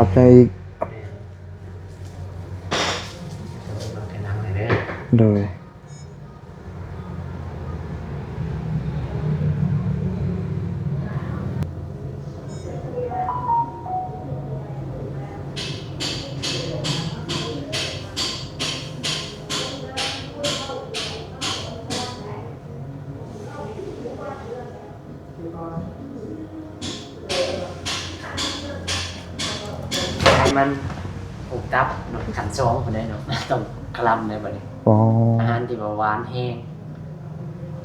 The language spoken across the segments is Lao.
ຂອບໃຈອີກ. ໂດຍ. ໄຂມັນອົບຕັບເນາະ ຂັ້ນສອງພຸ້ນແຫຼະເນາະ ຕ້ອງຄະລຳແລ້ວບັດນີ້. ອໍ ອາຫານທີ່ວ່າຫວານແຮງ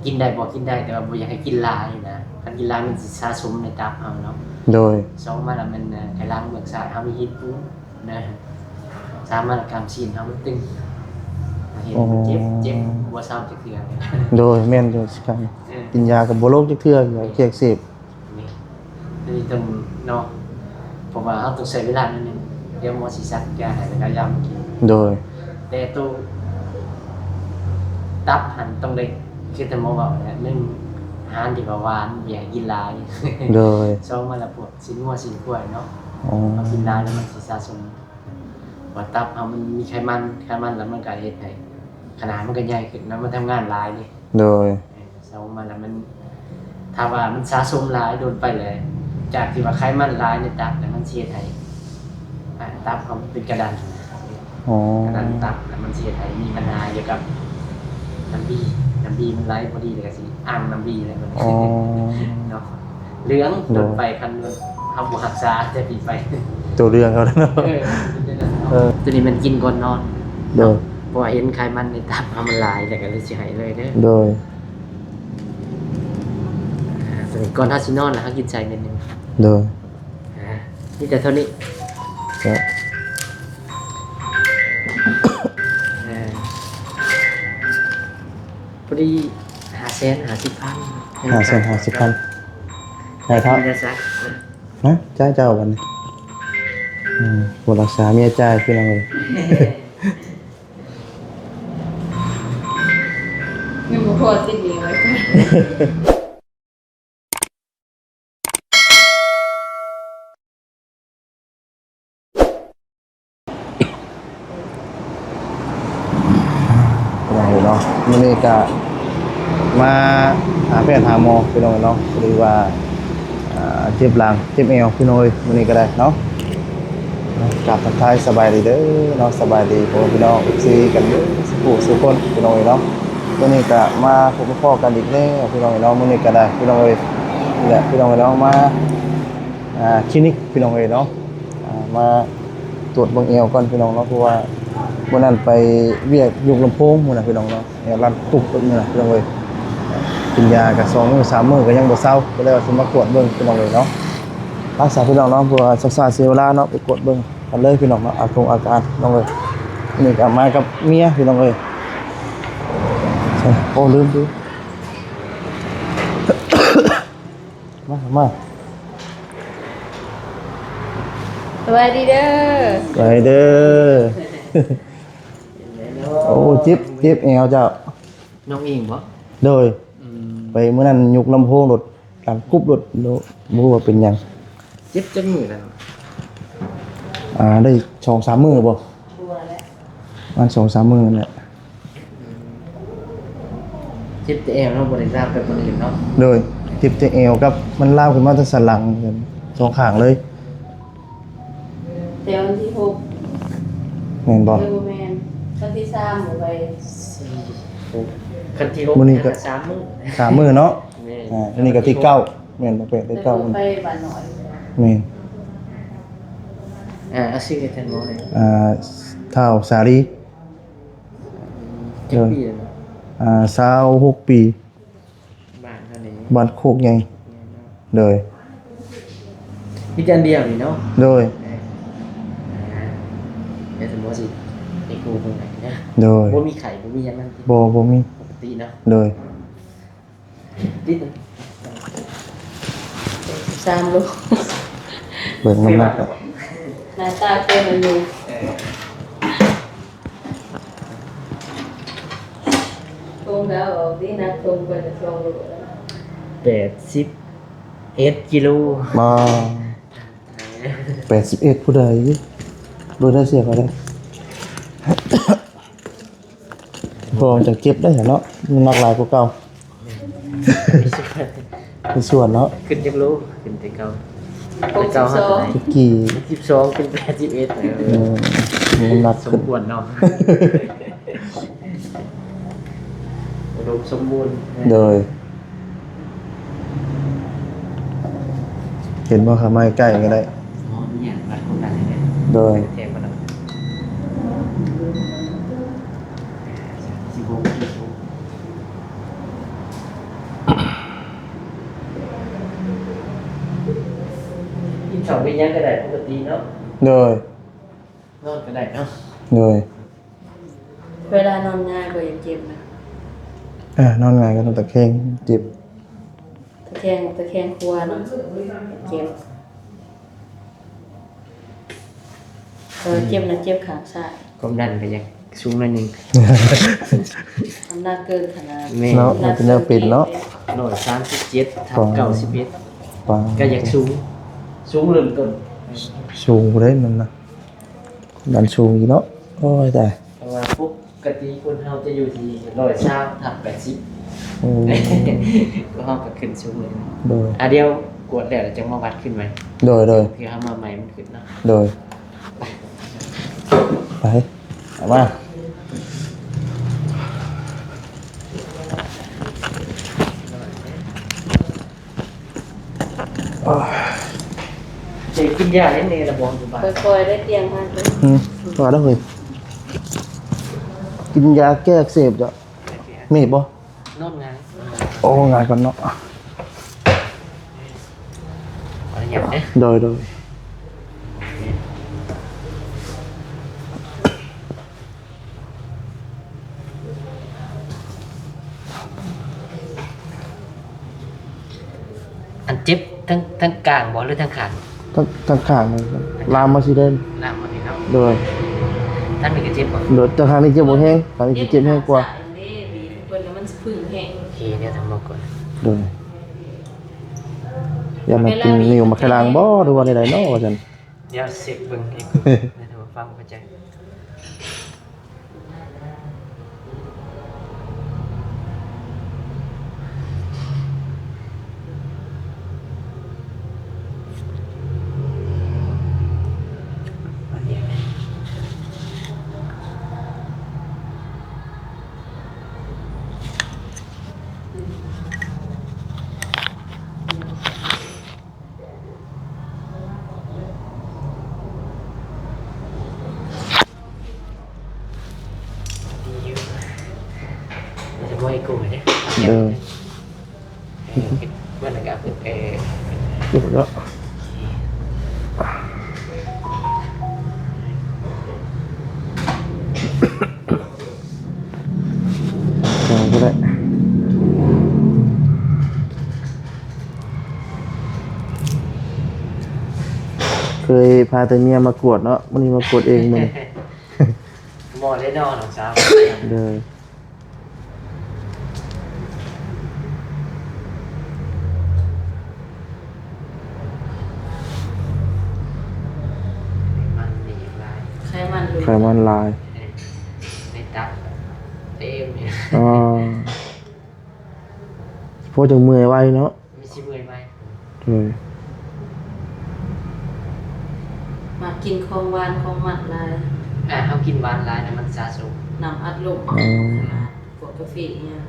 ກິນໄດ້ບໍ່ ກິນໄດ້ ແຕ່ວ່າບໍ່ຢາກໃຫ້ກິນຫຼາຍນະ ຄັນກິນຫຼາຍມັນຊິສະສົມໃນຕັບເຮົາເນາະ. ໂດຍ. ສອງມາແລ້ວແມ່ນ ເອີ ໄຂຫຼັງເບື້ອງຊ້າຍເຮົາມີຫີນປູນ ນະ ສາມມາແລ້ວກ້າມຊີ້ນເຮົາມັນຕຶງ ເຮັດໃຫ້ມັນເຈັບ ອໍ ເຈັບບໍ່ເຊົາຈັກເທື່ອ. ໂດຍ ແມ່ນຢູ່ ເອີ ກິນຢາກໍບໍ່ລົງຈັກເທື່ອ ຢາແກ້ອັກເສບ. ນີ້ ອັນນີ້ຕ້ອງເນາະ ເພາະວ່າເຮົາຕ້ອງໃຊ້ເວລາໜ້ອຍໜຶ່ງ ດຽວໝໍຊິສັກຢາໃຫ້ ແລ້ວກໍຢາມາກິນ. ໂດຍ. ແຕ່ໂຕຕັບຫັ້ນຕ້ອງໄດ້ ຄືທີ່ໝໍເວົ້າແຫຼະ ໜຶ່ງ ອາຫານທີ່ວ່າຫວານ ບໍ່ຢາກໃຫ້ກິນຫຼາຍ. ໂດຍ. ສອງມາແລ້ວພວກຊີ້ນງົວຊີ້ນຄວາຍເນາະ ອໍ ເຮົາກິນຫຼາຍແລ້ວມັນຊິສະສົມ ວ່າຕັບເຮົາມັນມີໄຂມັນ ໄຂມັນແລ້ວມັນກໍເຮັດໃຫ້ ຂະໜາດມັນກໍໃຫຍ່ຂຶ້ນເນາະ ມັນທຳງານຫຼາຍເດ້. ໂດຍ. ເອີ ສະສົມມາແລ້ວມັນ ຖ້າວ່າມັນສະສົມຫຼາຍດົນໄປແລ້ວ ຈາກທີ່ວ່າໄຂມັນຫຼາຍໃນຕັບ ແລ້ວມັນຊິເຮັດໃຫ້ ອາ ຕັບເຮົາເປັນກະດັນ. ອໍ ກະດັນຕັບ ແລ້ວມັນຊິເຮັດໃຫ້ມີບັນຫາກ່ຽວກັບນ້ຳບີ ນ້ຳບີມັນໄຫຼບໍ່ດີ ແລ້ວກໍຊິອັ່ງນ້ຳບີແລ້ວບັດນີ້. ອໍ ເນາະ ເຫຼືອງ ໂດຍ ດົນໄປ ຄັນເຮົາບໍ່ຮັກສາແຕ່ປີໄປ ໂຕເຫຼືອງເຂົາເນາະ. ເອີ ເປັນຈັ່ງນັ້ນເນາະ. ເອີ ໂຕນີ້ແມ່ນກິນກ່ອນນອນ. ໂດຍ. ເພາະວ່າເຫັນໄຂມັນໃນຕັບເຮົາມັນຫຼາຍ ແລ້ວກໍເລີຍຊິໃຫ້ເລີຍເດີ. ໂດຍ. ອາ ໂຕນີ້ກ່ອນເຮົາຊິນອນນະ ເຮົາກິນໃສ່ເມັດໜຶ່ງ. ໂດຍ. ອາ ມີແຕ່ເທົ່ານີ້. ເຈົ້າ. ອາ ພໍດີຫ້າແສນຫ້າສິບພັນ. ຫ້າແສນຫ້າສິບພັນ. ໃຫ້ເທົ່າ ນະ ຈ່າຍເຈົ້າບັດນີ້. ອືມ ບໍ່ລັກສາເມຍຈ່າຍ ພີ່ນ້ອງເອີຍ. ຍັງບໍ່ພໍຕິດໜີ້ໄວ້. ພີ່ນ້ອງເນາະ ມື້ນີ້ກະມາຫາແພດຫາໝໍ ພີ່ນ້ອງເນາະ ຫຼືວ່າ ອ່າ ເຈັບຫຼັງເຈັບແອວ ພີ່ນ້ອງເອີຍ ມື້ນີ້ກະໄດ້ເນາະ. ກາບທັກທາຍສະບາຍດີເດີເນາະ ສະບາຍດີພໍ່ແມ່ພີ່ນ້ອງ ເອັຟຊີ ກັນເບິດສູ່ສູ່ຄົນ ພີ່ນ້ອງເອີຍເນາະ. ມື້ນີ້ກະມາພົບມາພໍ້ກັນອີກແລ້ວ ພີ່ນ້ອງເອີຍເນາະ ມື້ນີ້ກະໄດ້ ພີ່ນ້ອງເອີຍ. ນີ້ແຫຼະ ພີ່ນ້ອງເອີຍເນາະ ມາ ອ່າ ຄລີນິກ ພີ່ນ້ອງເອີຍເນາະ ອ່າ ມາຕວດເບິ່ງແອວກ່ອນ ພີ່ນ້ອງເນາະ ເພາະວ່າມື້ນັ້ນໄປວຽກຍົກລຳໂພງ ມື້ນັ້ນ ພີ່ນ້ອງເນາະ ແອວລັນຕຸບ ມື້ນັ້ນ ພີ່ນ້ອງເອີຍ. ກິນຢາກະສອງມື້ສາມມື້ກະຍັງບໍ່ເຊົາ ກະເລີຍວ່າຊິມາກວດເບິ່ງ ພີ່ນ້ອງເອີຍເນາະ. ໄປຊະ ພີ່ນ້ອງເນາະ ເພື່ອບໍ່ໃຫ້ເສຍເວລາເນາະ ໄປກວດເບິ່ງກັນເລີຍ ພີ່ນ້ອງເນາະ ອາກົງອາການ ພີ່ນ້ອງເອີຍ. ນີ້ກະມາກັບເມຍ ພີ່ນ້ອງເອີຍ. ໂອ້ ລືມ ລືມ. ມາ ມາ ສະບາຍດີເດີ ສະບາຍດີເດີ. ໂອ້ ເຈັບ ເຈັບແອວເຈົ້າ. ນ້ອງເອງບໍ່? ໂດຍ. ອືມ ໄປມື້ນັ້ນຍົກລຳໂພງໂລດ ດັງກຸບໂລດ ບໍ່ຮູ້ວ່າເປັນຫຍັງ. ເຈັບຈັກມື້ແລ້ວ? ອ່າ ໄດ້ສອງສາມມື້ບໍ່? ປະມານສອງສາມມື້ນັ້ນແຫຼະ. ເຈັບແຕ່ແອວເນາະ ບໍ່ໄດ້ລາມໄປບ່ອນອື່ນເນາະ. ໂດຍ ເຈັບແຕ່ແອວກັບມັນລາມຂຶ້ນມາທາງສັນຫຼັງ ສອງຂ້າງເລີຍ. ແຕ່ວັນທີຫົກ ແມ່ນບໍ່? ເອີ ບໍ່ແມ່ນ ວັນທີສາມບໍ່ໄປ. ສີ່ ຫົກ ຄັນທີຫົກ ມື້ນີ້ກະ ສາມມື້ ສາມມື້ເນາະ. ແມ່ນ ອ່າ ມື້ນີ້ກະທີເກົ້າ ແມ່ນບໍ່? ແປດ ທີເກົ້າ ໄປບ້ານນ້ອຍ. ແມ່ນ ອ່າ ອາຊີບເຮັດຫຍັງແດ່? ອ່າ ທ້າວສາລີ. ຈັກປີແລ້ວ? ອ່າ ຊາວຫົກປີ. ບ້ານເຮົານີ້ ບ້ານໂຄກໃຫຍ່. ແມ່ນເນາະ ໂດຍ. ມີແຕ່ອັນດຽວນີ້ເນາະ. ໂດຍ. ອ່າ ດຽວສົມມຸດຊິເອັກໂກເບິ່ງໃຫ້ນະ. ໂດຍ. ບໍ່ມີໄຂ້ ບໍ່ມີຫຍັງນັ້ນຕິ? ບໍ່ ບໍ່ມີ ປົກກະຕິເນາະ. ໂດຍ. ຕິດ ສາມໂລ. ເບິ່ງນ້ຳໜັກ ໜ້າຕາເກີນອາຍຸ. ເອີ ຕົງແລ້ວອອກດີ ໜັກຕົງໄປແຕ່ສອງໂລແລ້ວ. ແປດສິບເອັດກິໂລ. ບໍ່. ແປດສິບເອັດ ຜູ້ໃດ ເບິ່ງໄດ້ເສຍກໍໄດ້ ເພາະວ່າມັນຈະເຈັບໄດ້ເນາະ ນ້ຳໜັກຫຼາຍກວ່າເກົ່າ ມີສ່ວນເນາະ ຂຶ້ນຈັກໂລ? ຂຶ້ນແຕ່ເກົ່າ ຫົກສິບສອງ ແຕ່ເກົ່າເຮົາເທົ່າໃດ? ຕະກີ້ ຫົກສິບສອງ ຂຶ້ນ ແປດສິບເອັດ ເອີ ເອີ ນ້ຳໜັກ ສົມຄວນເນາະ ອຸດົມສົມບູນ ໂດຍ ເຫັນບໍ່? ເຂົ້າມາໃກ້ໆກໍໄດ້ ອໍ ມີຫຍັງ ວັດຄວາມດັນໃຫ້ແດ່ ໂດຍ ແທງບໍ່ໄດ້ ສິບຫົກ ກິນເຂົ້າກິນຫຍັງກໍໄດ້ປົກກະຕິເນາະ ໂດຍ ນອນກໍໄດ້ເນາະ ໂດຍ ເວລານອນຫງາຍບໍ່ຢາກເຈັບນະ ເອີ ນອນຫງາຍກໍຕ້ອງຕະແຄງ ເຈັບ ຕະແຄງ ຕະແຄງຂວາເນາະ ເຈັບ ເອີ ເຈັບນະ ເຈັບຂ້າງຊ້າຍ ຄວາມດັນກໍຢາກສູງໜ້ອຍໜຶ່ງ ນ້ຳໜັກເກີນຂະໜາດ ແມ່ນ ເນາະ ມັນເປັນແນວເປັນເນາະ ຮ້ອຍສາມສິບເຈັດ ທັບ ປາ ເກົ້າສິບເອັດ ປາ ກໍຢາກສູງ ສູງເລີ່ມຕົ້ນ ສູງຜູ້ໃດນັ້ນນະ ດັນສູງຢູ່ເນາະ ໂອ້ຍຕາຍ ເພາະວ່າປົກກະຕິຄົນເຮົາຈະຢູ່ທີ່ຮ້ອຍຊາວ ທັບ ແປດສິບ ໂອ້ ພວກເຮົາກໍຂຶ້ນສູງເລີຍ ໂດຍ ອ່າ ດຽວກວດແລ້ວ ແລ້ວຈັ່ງມາວັດຂຶ້ນໃໝ່ ໂດຍ ໂດຍ ເພື່ອເຮົາມາໃໝ່ມັນຂຶ້ນເນາະ ໂດຍ ໄປ ໄປ ເອົາມາ ໂອ້ຍ ເຈກິນຢາເຮັດແນ່ລະບໍ່ຢູ່ບ້ານ ຄ່ອຍໆ ໄດ້ຕຽງມາ ອືມ ວ່າແລ້ວເຮີ້ຍ ກິນຢາແກ້ອັກເສບເຈົ້າ ມີບໍ່? ນອນຫງາຍ ໂອ້ ຫງາຍກ່ອນເນາະ ຂໍອະນຸຍາດເດີ ໂດຍ ໂດຍ. ອັນເຈັບທັງ ທັງກາງບໍ່ ຫຼືທັງຂ້າງ? ທັງ ທັງຂ້າງເລີຍ ລາມມາຊິເດ້ ລາມມານີ້ເນາະ ໂດຍ ທາງນີ້ກໍເຈັບບໍ່? ໂດຍ ແຕ່ທາງນີ້ເຈັບບໍ່ແຮງ ທາງນີ້ຊິເຈັບແຮງກວ່າ ເພິ່ນວ່າມັນຊິຜຶ່ງແຮງ ໂອເຄ ດຽວທຳໝໍກ່ອນ ໂດຍ ຢ້ານມັນເປັນນິ້ວໝາກໄຂ່ລາງບໍ່ ຫຼືວ່າແນວໃດເນາະ ວ່າຊັ້ນ ດຽວເຊັກເບິ່ງໃຫ້ເບິ່ງໃຫ້ເຮົາຟັງເຂົ້າໃຈ ຈະບໍ່ໃຫ້ໂກງເດ້ ເອີ ເອີ ເບິ່ງແລ້ວກໍເອີ ເນາະ. ໄດ້ ເຄີຍພາແຕ່ເມຍມາກວດເນາະ ມື້ນີ້ມາກວດເອງມື້ນີ້ ໝໍໄດ້ເນາະ ນ້ອງສາວ ເດີ. ໄຂມັນນີ້ຫຼາຍ ໄຂມັນຫຼາຍ ເອີ ໃນຕັບເຕັມຢູ່ ອໍ ພໍຈັ່ງເມື່ອຍໄວເນາະ ມັນຊິເມື່ອຍໄວ ເອີ ມັກກິນຂອງຫວານຂອງມັນຫຼາຍ ອ່າ ເຮົາກິນຫວານຫຼາຍນະ ມັນສະສົມ ນ້ຳອັດລົມ ອໍ ຂະໜາດ ພວກກາເຟອີ່ຫຍັງ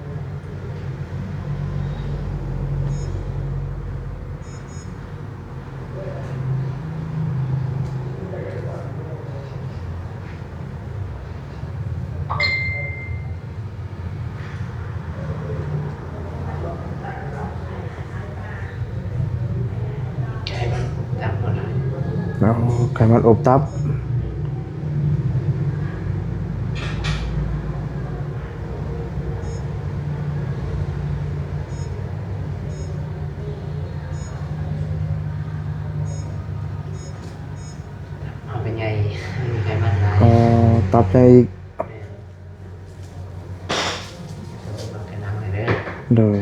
ໄຂມັນອົບຕັບເຮົາຫຼາຍ ອໍ ໄຂມັນອົບຕັບ. ເຮົາກໍໃຫຍ່ ມີໄຂມັນຫຼາຍ ອໍ ຕັບໃຫຍ່ອີກ ແມ່ນ ເບິ່ງກະໜັງໃຫ້ເດີ ໂດຍ.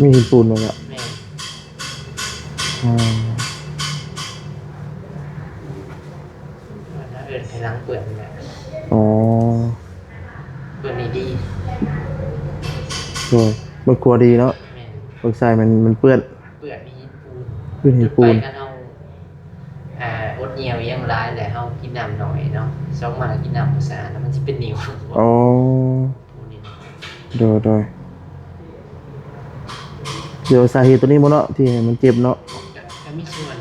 ມີຫີນປູນບໍ່ລະ? ແມ່ນ. ອໍ ເພິ່ນເອີ້ນໄຂ່ຫຼັງເປື້ອນນີ້ແຫຼະ. ອໍ ເບິ່ງໃຫ້ດີ. ໂດຍ ເບິ່ງຂົວດີເນາະ. ແມ່ນ. ເບິ່ງຊາຍມັນ ມັນເປື້ອນ ເປື້ອນມີຫີນປູນ. ເປື້ອນຫີນປູນ. ຈົນໄປຄັນເຮົາ ອ່າ ອົດຫຍັງຫຼາຍແລ້ວເຮົາກິນນ້ຳໜ້ອຍເນາະ, ສອງມາແລ້ວກິນນ້ຳບໍ່ສະອາດ ແລ້ວມັນຊິເປັນໜິວ. ອໍ ໂດຍ ໂດຍ. ດຽວສາເຫດຕົວນີ້ບໍ່ເນາະ ທີ່ໃຫ້ມັນເຈັບເນາະ? ກະ ກະມີສ່ວນ.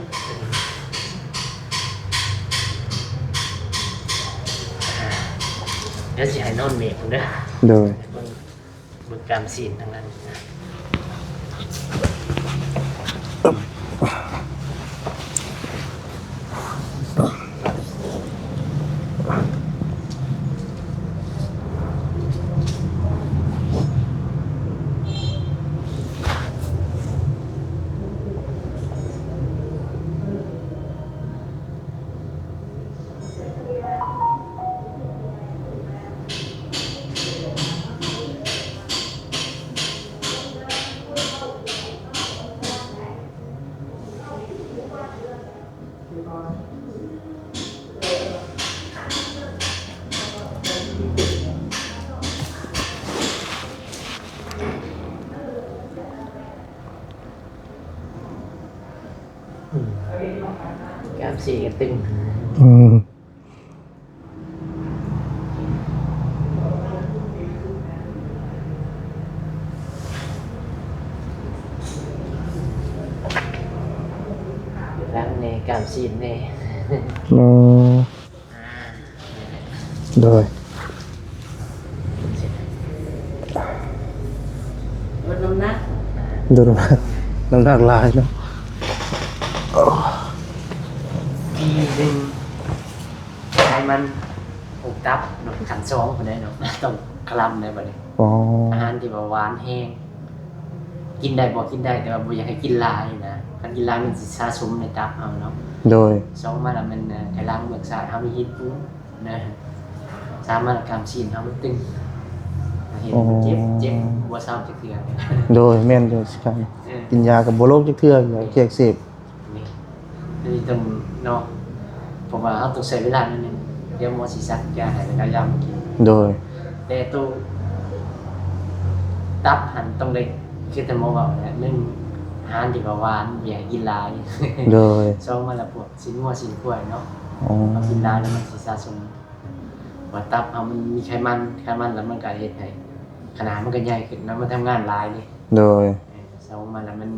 ດຽວຊິໃຫ້ນອນເມກເດີ. ໂດຍ. ເບິ່ງ ເບິ່ງກາມຊີ້ນທາງນັ້ນ. ອືມ ກາມຊີ້ນກະຕຶງ. ອືມ. ຫຼັງແດ່ ກາມຊີ້ນແດ່. ໂອ້ ໂດຍ. ລົດນ້ຳໜັກ. ລົດນ້ຳໜັກ ນ້ຳໜັກຫຼາຍເນາະ. ປີໜຶ່ງ ໄຂມັນ ໂອ ຕັບເນາະ ຂັ້ນສອງພຸ້ນແຫຼະເນາະ ຕ້ອງຄະລຳໄດ້ບັດນີ້. ອໍ ອາຫານທີ່ວ່າຫວານແຮງ ກິນໄດ້ບໍ່ ກິນໄດ້ ແຕ່ວ່າບໍ່ຢາກໃຫ້ກິນຫຼາຍນະ, ຄັນກິນຫຼາຍມັນຊິສະສົມໃນຕັບເຮົາເນາະ. ໂດຍ. ສອງມາແລ້ວແມ່ນ ເອີ ໄຂຫຼັງເບື້ອງຊ້າຍເຮົາມີຫີນປູນນະ, ສາມມາແລ້ວກາມຊີ້ນເຮົາມັນຕຶງ ເຮັດໃຫ້ມັນເຈັບ ອໍ ເຈັບບໍ່ເຊົາຈັກເທື່ອ. ໂດຍ ແມ່ນຢູ່ ເອີ ກິນຢາກະບໍ່ລົງຈັກເທື່ອ ຢາແກ້ອັກເສບ. ນີ້ ນີ້ຕ້ອງເນາະ ເພາະວ່າເຮົາຕ້ອງໃຊ້ເວລາໜ້ອຍໜຶ່ງ ດຽວໝໍຊິສັກຢາໃຫ້ ແລ້ວກະຢາມາກິນ. ໂດຍ. ແຕ່ໂຕຕັບຫັ້ນຕ້ອງໄດ້ ຄືແຕ່ໝໍເວົ້າແຫຼະ ໜຶ່ງ ອາຫານທີ່ວ່າຫວານ ບໍ່ໃຫ້ກິນຫຼາຍ. ໂດຍ. ສອງມາແລ້ວພວກຊີ້ນງົວຊີ້ນຄວາຍເນາະ. ອໍ ເຮົາກິນຫຼາຍແລ້ວມັນຊິສະສົມ ວ່າຕັບເຮົາມັນມີໄຂມັນ ໄຂມັນແລ້ວມັນກະເຮັດໃຫ້ຂະໜາດມັນກະໃຫຍ່ຂຶ້ນເນາະ ມັນທຳງານຫຼາຍເດ້. ໂດຍ. ເອີ ສະສົມມາແລ້ວມັນ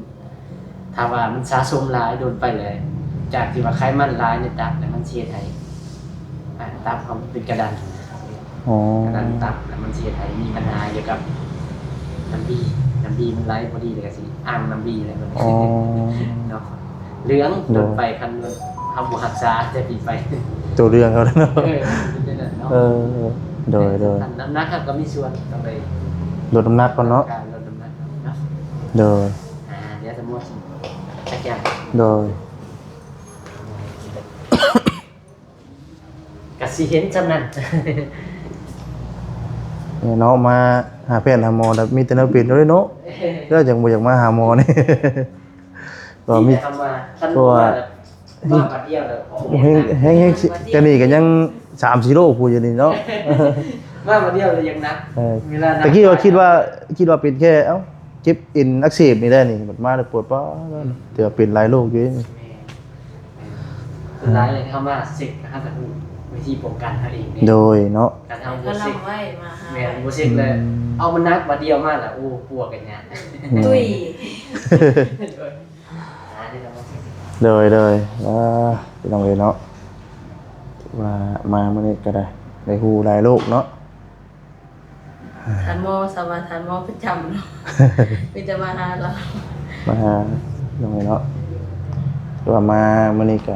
ຖ້າວ່າມັນສະສົມຫຼາຍດົນໄປແລ້ວ ຈາກທີ່ວ່າໄຂມັນຫຼາຍໃນຕັບ ແລ້ວມັນຊິເຮັດໃຫ້ ອາ ຕັບເຮົາເປັນກະດັນ. ອໍ ກະດັນຕັບ ແລ້ວມັນຊິເຮັດໃຫ້ມີບັນຫາກ່ຽວກັບນ້ຳບີ ນ້ຳບີມັນໄຫຼບໍ່ດີ ແລ້ວກະຊິອັ່ງນ້ຳບີແລ້ວ. ອໍ ເນາະ ເຫຼືອງ ໂດຍ ດົນໄປ ຄັນເຮົາບໍ່ຮັກສາຈະດີໄປ ໂຕເລື່ອງເຂົາເນາະ. ເອີ ເປັນຈັ່ງນັ້ນເນາະ. ເອີ ໂດຍ ໂດຍ. ນ້ຳໜັກເຮົາກະມີສ່ວນ ຕ້ອງໄດ້ ລົດນ້ຳໜັກກ່ອນເນາະ. ການລົດນ້ຳໜັກເນາະ. ໂດຍ. ອ່າ ດຽວສະໝຸດຈັກຢ່າງ. ໂດຍ. ກະຊິເຫັນສ່ຳນັ້ນ ເນາະ. ມາຫາແພດຫາໝໍແລ້ວມີແຕ່ແນວເປັນເລີຍເນາະ. ແລ້ວຈັ່ງບໍ່ຢາກມາຫາໝໍນີ້ ວ່າມີ ມີແຕ່ຄຳວ່າ ເພາະວ່າ ມາບາດດຽວແລ້ວ ໂອ້ ແຮງ ແຮງ ແຮງ ກະນີ້ກະຍັງສາມສີ່ໂລພຸ້ນຢູ່ນີ້ເນາະ. ມາບາດດຽວແລ້ວຍັງໜັກ. ເອີ ເວລາໜັກ ແຕ່ກີ້ວ່າຄິດວ່າ ຄິດວ່າເປັນແຄ່ ເອົ້າ ເຈັບເອັນອັກເສບນີ້ແຫຼະນີ້ ບັດມາແລ້ວປວດປາດ ແຕ່ວ່າເປັນຫຼາຍໂລກຢູ່. ແມ່ນ. ສ່ວນຫຼາຍເຮົາມາເຊັກ ເຮົາກະຮູ້ວິທີປ້ອງກັນເຮົາເອງເດ້. ໂດຍເນາະ. ຄັນເຮົາບໍ່ເຊັກ ແມ່ນ ບໍ່ເຊັກແລ້ວ ອືມ ເອົາມັນໜັກບາດດຽວມາລະ ໂອ້ ປົວກະຍາກ ຕຸ້ຍ. ໂດຍ ໂດຍ ໂດຍ. ອ່າ ພີ່ນ້ອງເອີຍເນາະ ຖືວ່າມາມື້ນີ້ກະໄດ້ ໄດ້ຮູ້ຫຼາຍໂລກເນາະ. ທ່ານໝໍ ສຳວ່າທ່ານໝໍປະຈຳເນາະ ມີແຕ່ມາຫາລາວ ມາຫານ້ອງເນາະ. ແຕ່ວ່າມາມື້ນີ້ກະ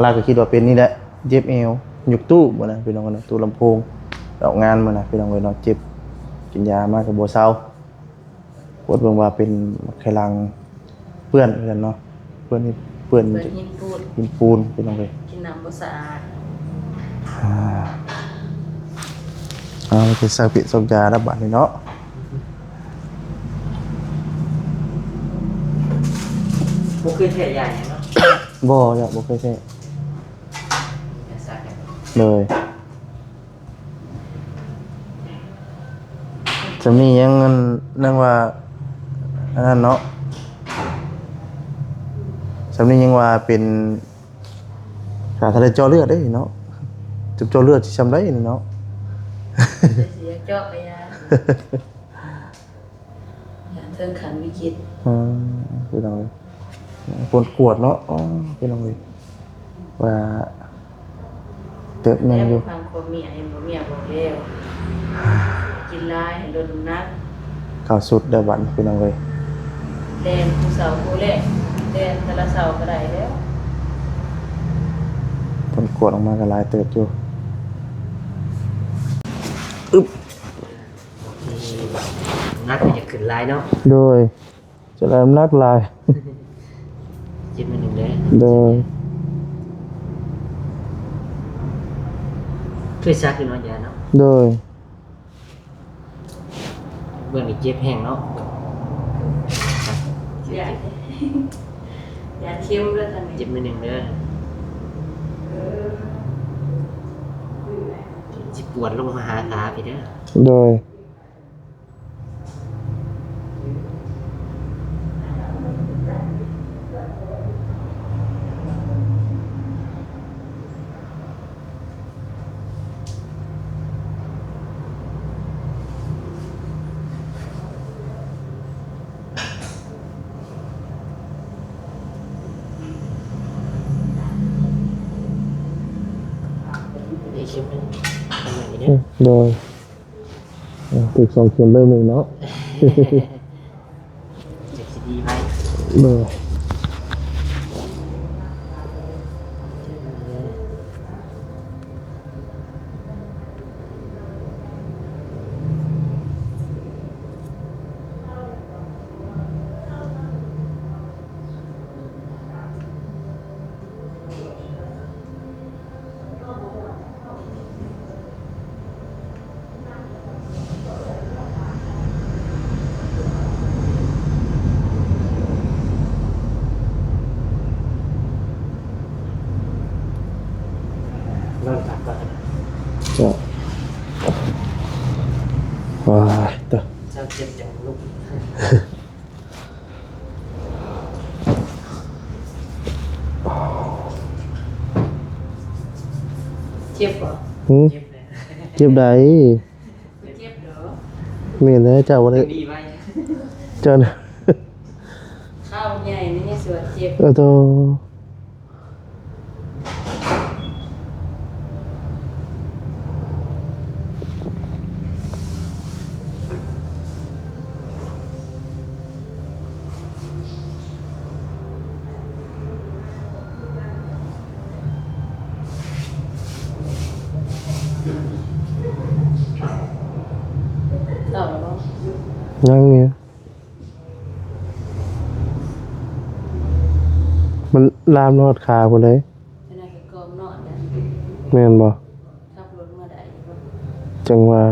ຫຼັກໆກະຄິດວ່າເປັນນີ້ແຫຼະ ເຈັບແອວ ຍົກຕູ້ພຸ້ນນະ ພີ່ນ້ອງເນາະ ຕູ້ລຳໂພງ ອອກງານມື້ນະ ພີ່ນ້ອງເອີຍເນາະ ເຈັບ ກິນຢາມາກະບໍ່ເຊົາ. ກວດເບິ່ງວ່າເປັນໄຂ່ຫຼັງເປື້ອນຄືກັນເນາະ ເປື້ອນ ເປື້ອນ ເປື້ອນຫີນປູນ ຫີນປູນ ພີ່ນ້ອງເອີຍ ກິນນ້ຳບໍ່ສະອາດ. ອ່າ ເອົາ ໄປຊັກເປັນຊັກຢາແລ້ວບາດນີ້ເນາະ. ເຄີຍແພ້ຢາຫຍັງເນາະ? ບໍ່ເຈົ້າ ບໍ່ເຄີຍແພ້. ຢາສັກ. ໂດຍ. ສ່ຳນີ້ຍັງ ຍັງວ່າອັນນັ້ນເນາະ, ສ່ຳນີ້ຍັງວ່າເປັນ ຖ້າໄດ້ເຈາະເລືອດເດ້ເນາະ, ເຈາະເລືອດຊິສ່ຳໃດນີ້ເນາະ. ເຈາະກະຢ່າ ເຖິງຂັ້ນວິກິດ. ເອີ ພີ່ນ້ອງເອີຍ ຜົນກວດເນາະ. ອໍ ພີ່ນ້ອງເອີຍ ວ່າເຕີບໜຶ່ງຢູ່. ຟັງຄວາມເມຍ ເຫັນບໍ່ ເມຍບອກແລ້ວ ກິນຫຼາຍໃຫ້ລົດນ້ຳໜັກ. ເຂົ້າສຸດແລ້ວບັດນີ້ ພີ່ນ້ອງເອີຍ. ແລ່ນຄູ່ເຊົ້າຄູ່ແລງ ແລ່ນແຕ່ລະເຊົ້າກະໄດ້ແລ້ວ. ຜົນກວດອອກມາກະຫຼາຍເຕີບຢູ່. ອຶບ. ນ້ຳໜັກກະຢາກຂຶ້ນຫຼາຍເນາະ. ໂດຍ. ຈະໄດ້ນ້ຳໜັກຫຼາຍ. ເຈັບໜ້ອຍໜຶ່ງເດີ. ໂດຍ. ເຄີຍສັກຢູ່ເນາະ ຢາເນາະ. ໂດຍ. ເບິ່ງນີ້ເຈັບແຮງເນາະ. ຢາ ຢາເຂັມເດີທ່ານ. ເຈັບໜ້ອຍໜຶ່ງເດີ. ຊິປວດລົງມາຫາຂາພີ້ເດີ. ໂດຍ. ໂດຍ. ຖືກສອງເຂັມເລີຍມື້ນີ້ເນາະ. ຈັກຊິດີໄວ. ໂດຍ. ນອນພັກກ່ອນ. ເຈົ້າ. ວ້າຍຕາ. ເຈົ້າເຈັບຈັ່ງລຸກ. ເຈັບບໍ່? ຫື? ເຈັບໃດ໋. ບໍ່ເຈັບດອກ. ແມ່ນແລ້ວ ເຈົ້າບໍ່ໄດ້ ເຈົ້ານະ ເຂົ້າໃຫຍ່ນີ້ຍັງຊິວ່າເຈັບ. ເອີ ໂຕ. ເຂົ້າແລ້ວບໍ່? ຍັງຢູ່. ມັນລາມຮອດຂາພຸ້ນເດ້. ແມ່ນບໍ່? ຂັບລົດເມືອໄດ້ຢູ່ບໍ່? ຈັ່ງວ່າ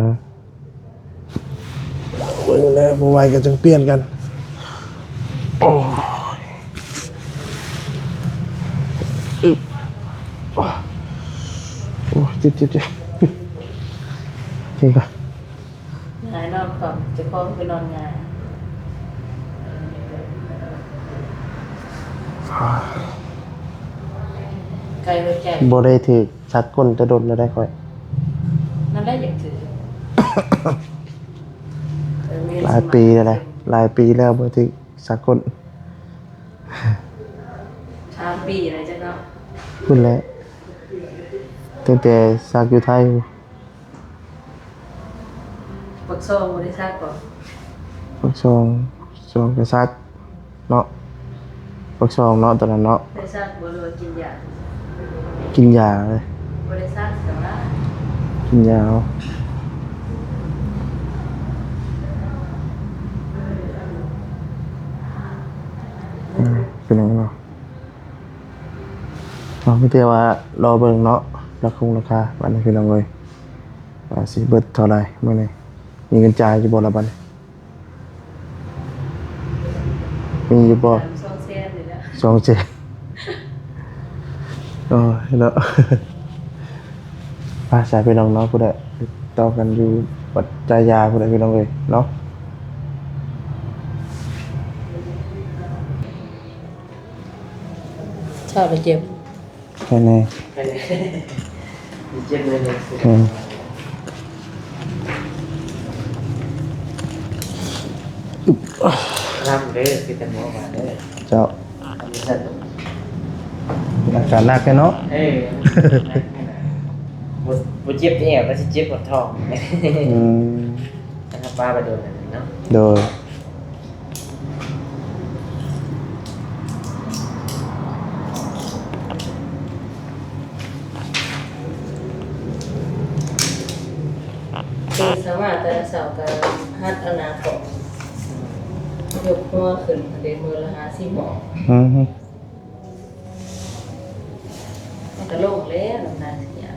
ເບິ່ງແລ້ວບໍ່ໄຫວກະຈັ່ງປ່ຽນກັນ. ໂອ້ຍ ອຶບ ໂອ້ຍ ເຈັບໆໆ ເຈັບ. ຫາຍນອນຄວ່ຳ ເຈົ້າຂອງໄປນອນຫງາຍ. ໄກຫົວໃຈ. ບໍ່ໄດ້ຖືກສັກກົ້ນແຕ່ດົນແລ້ວໄດ໋ຂ້ອຍ. ນັ້ນແຫຼະຢາກຖືກ. ຫຼາຍປີແລ້ວນະ ຫຼາຍປີແລ້ວບໍ່ຖືກສັກກົ້ນ. ສາມປີແລ້ວຈັກເນາະ. ພຸ້ນແຫຼະ ຕັ້ງແຕ່ສັກຢູ່ໄທ. ປາກຊ່ອງບໍ່ໄດ້ສັກບໍ່? ປາກຊ່ອງ ຊ່ອງກະສັກເນາະ. ປາກຊ່ອງເນາະ ຕອນນັ້ນເນາະ. ໄດ້ສັກບໍ່ ຫຼືວ່າກິນຢາ? ກິນຢາເລີຍ. ບໍ່ໄດ້ສັກແຕ່ວ່າກິນຢາເອົາ. ເປັນຫຍັງເນາະ? ເນາະ ມີແຕ່ວ່າລໍເບິ່ງເນາະ ລາຄົງລາຄາ ບັດນີ້ພີ່ນ້ອງເອີຍ ວ່າຊິເບິດເທົ່າໃດມື້ນີ້. ມີເງິນຈ່າຍຢູ່ບໍ່ລະບັດນີ້? ມີຢູ່ບໍ່? ສອງແສນນີ້ແຫຼະ. ສອງເຈັດ ໂອ້ຍເນາະ ພາສາພີ່ນ້ອງເນາະ ຜູ້ໃດຕໍ່ກັນຢູ່ວັດຈາຍາ ຜູ້ໃດພີ່ນ້ອງເອີຍເນາະ. ເຈົ້າໄປເຈັບ ແມ່ນແນ່ ເຈັບເລີຍ ອືມ ລຳເດີ ຄືແຕ່ໝໍວ່າເດີ ເຈົ້າ ອາການໜັກແທ້ເນາະ ເອີ ບໍ່ ບໍ່ເຈັບແອວ ແລ້ວຊິເຈັບຮອດທ້ອງ ອືມ ຖ້າປາໄປໂດນແບບນີ້ເນາະ ໂດຍ. ຕື່ນເຊົ້າມາແຕ່ລະເຊົ້າກໍຫັດເອົາໜ້າກ້ອງ ຍົກຫົວຂຶ້ນ ເດ ມື້ລະຫ້າສິບຮອບ ອືຮຶ ມັນກໍລົງແລ້ວ ນ້ຳໜັກຊິຍາກ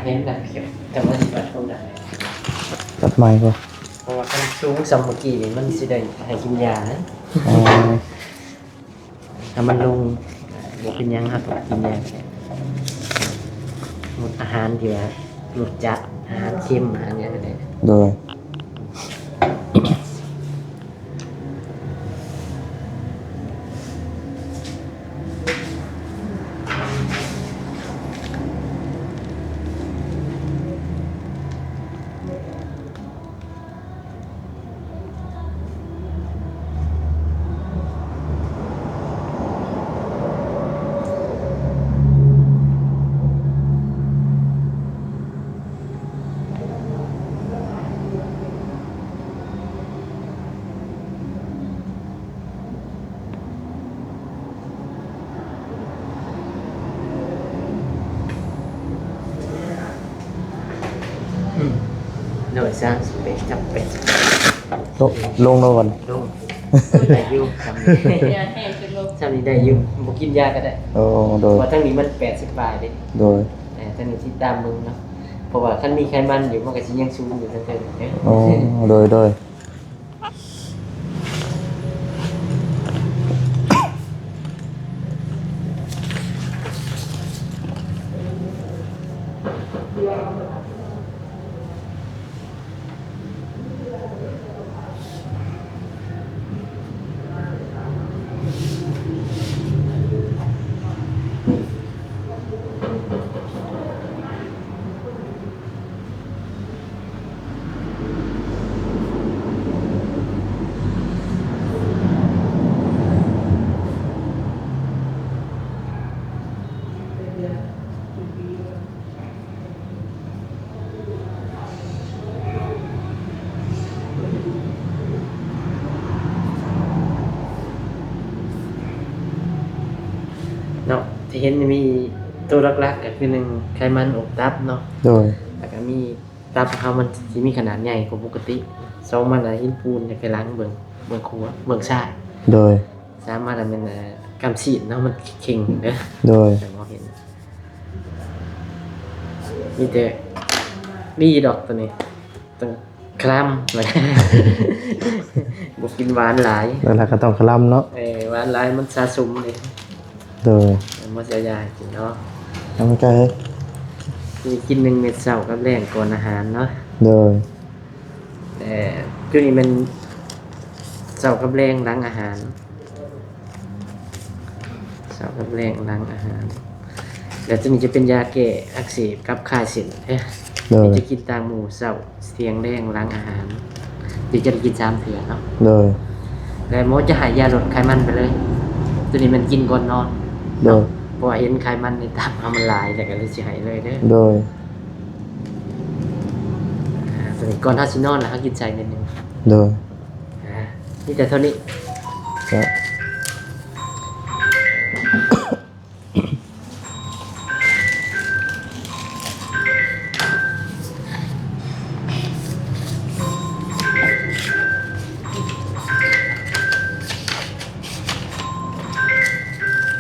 ເຫັນນະ ຈະມາຊິວັດຄວາມດັນ ວັດໃໝ່ບໍ່? ເພາະວ່າຄັນສູງສ່ຳເມື່ອກີ້ນີ້ ມັນຊິໄດ້ໃຫ້ກິນຢານະ ອໍ ຖ້າມັນລົງ ບໍ່ເປັນຫຍັງ ເຮົາກໍກິນຢາ ງົດອາຫານທີ່ວ່າລົດຈັດ ອາຫານເຄັມ ອາຫານຫຍັງກໍໄດ້ ໂດຍ. ອືມ ໂດຍ ສາມສິບແປດ ຈັບແປດ ລົງ ລົງແລ້ວບັດນີ້ ລົງ ໄດ້ຢູ່ ສ່ຳນີ້ ສ່ຳນີ້ໄດ້ຢູ່ ບໍ່ກິນຢາກໍໄດ້ ໂອ້ ໂດຍ ເພາະວ່າທາງນີ້ມັນແປດສິບປາຍເດ້ ໂດຍ ເອີ ທາງນີ້ຕິດຕາມເບິ່ງເນາະ ເພາະວ່າຄັນມີໄຂມັນຢູ່ ມັນກໍຊິຍັງສູງຢູ່ທາງເທິງເດ້ ໂອ້ ໂດຍ ໂດຍ. ເນາະ ທີ່ເຫັນມີໂຕຫຼັກໆ ກໍຄື ໜຶ່ງ ໄຂມັນອົບຕັບເນາະ ໂດຍ ແລ້ວກໍມີ ຕັບເຮົາມັນຊິມີຂະໜາດໃຫຍ່ກວ່າປົກກະຕິ ສອງມາລະຫີນປູນຢູ່ໄປຫຼັງເບື້ອງ ເບື້ອງຂວາ ເບື້ອງຊ້າຍ ໂດຍ ສາມມາລະແມ່ນ ເອີ ກ້າມຊີ້ນເຮົາມັນເຄັ່ງເດີ ໂດຍ ແຕ່ບໍ່ເຫັນ ມີແຕ່ດີດອກໂຕນີ້ ຕ້ອງຄະລຳ ບໍ່ກິນຫວານຫຼາຍ ແລ້ວກໍຕ້ອງຄະລຳເນາະ ເອີ ຫວານຫຼາຍມັນສະສົມເດ້. ໂດຍ ບໍ່ເສຍຢາໃຫ້ກິນເນາະ ທຳໃຫ້ໄກ ມີກິນໜຶ່ງເມັດເຊົ້າກັບແລງກ່ອນອາຫານເນາະ ໂດຍ ແຕ່ຄືນີ້ແມ່ນເຊົ້າກັບແລງຫຼັງອາຫານ ເຊົ້າກັບແລງຫຼັງອາຫານ ແລ້ວໂຕນີ້ຈະເປັນຢາແກ້ອັກເສບກັບຄາຍເສັ້ນເດ້ ໂດຍ ຈະກິນຕ່າງໝູ່ເຊົ້າ ທ່ຽງ ແລງ ຫຼັງອາຫານ ທີ່ຈະໄດ້ກິນສາມເທື່ອເນາະ ໂດຍ ແລະໝໍຈະໃຫ້ຢາລົດໄຂມັນໄປເລີຍ ໂຕນີ້ແມ່ນກິນກ່ອນນອນ ໂດຍ ເພາະວ່າເຫັນໄຂມັນໃນຕັບເຮົາມັນຫຼາຍ ແລ້ວກໍເລີຍຊິໃຫ້ເລີຍເດີ ໂດຍ ອາ ໂຕນີ້ກ່ອນເຮົາຊິນອນ ແລ້ວເຮົາກິນໃສ່ເມັດໜຶ່ງ ໂດຍ ອາ ມີແຕ່ເທົ່ານີ້ ເຈົ້າ.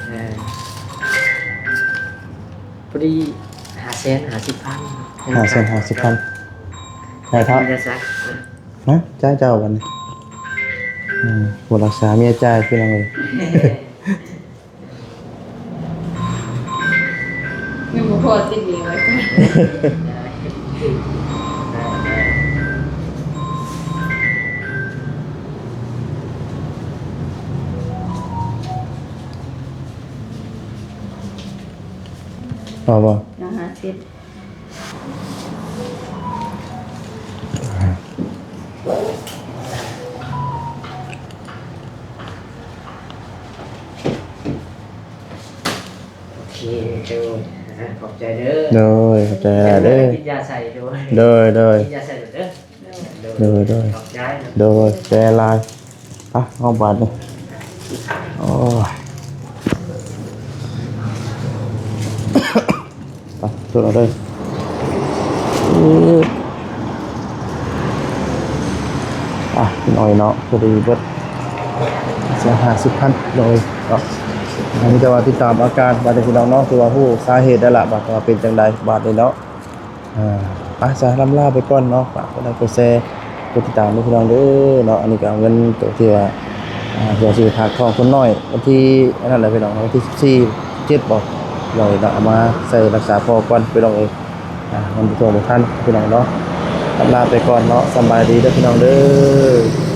ເອີ ພໍດີຫ້າແສນຫ້າສິບພັນ ຫ້າແສນຫ້າສິບພັນ ໃຫ້ເທົ່າ ເປັນເງິນຊະ ຮະ ຈ່າຍເຈົ້າບັດນີ້ ອືມ ຜູ້ລັກສາເມຍຈ່າຍ ພີ່ນ້ອງເອີຍ. ຍັງບໍ່ພໍຕິດໜີ້ໄວ້ ພໍບໍ່? ເອົາຫ້າສິບ ໂອເຄ ໂດຍ ຂອບໃຈເດີ ໂດຍ ຂອບໃຈຫຼາຍເດີ ກິນຢາໃສ່ ໂດຍ ໂດຍ ໂດຍ ກິນຢາໃສ່ເດີ ໂດຍ ໂດຍ ຂອບໃຈ ໂດຍ ຂອບໃຈຫຼາຍ ໄປ ເອົາບາດນີ້ ໂອ້ຍ ໄປ ຂຶ້ນເອົາເດີ ອື ອ່ະ ນ້ອຍເນາະ ພໍດີເບິດ ສອງຫ້າສິບພັນ ນ້ອຍເນາະ ອັນນີ້ແຕ່ວ່າຕິດຕາມອາການບາດນີ້ ພີ່ນ້ອງເນາະ ຖືວ່າຮູ້ສາເຫດໄດ້ລະ ບາດວ່າເປັນຈັ່ງໃດບາດນີ້ເນາະ. ອ່າ ໄປຊະ ລ່ຳລາໄປກ່ອນເນາະ ຝາກກົດໄລກົດແຊ ກົດຕິດຕາມເດີພີ່ນ້ອງເດີເນາະ ອັນນີ້ກໍເອົາເງິນໂຕທີ່ວ່າ ອ່າ ເພື່ອຊິຝາກທ້ອງຄົນນ້ອຍ ວັນທີ ອັນນັ້ນແຫຼະພີ່ນ້ອງ ວັນທີສິບສີ່ ເຈັດບໍ ພີ່ນ້ອງເນາະ ເອົາມາໃສ່ຮັກສາພໍ່ກ່ອນພີ່ນ້ອງເອີຍ ອ່າ ມັນບໍ່ທົ່ວບໍ່ທັນພີ່ນ້ອງເນາະ ລ່ຳລາໄປກ່ອນເນາະ ສຳບາຍດີເດີພີ່ນ້ອງເດີ.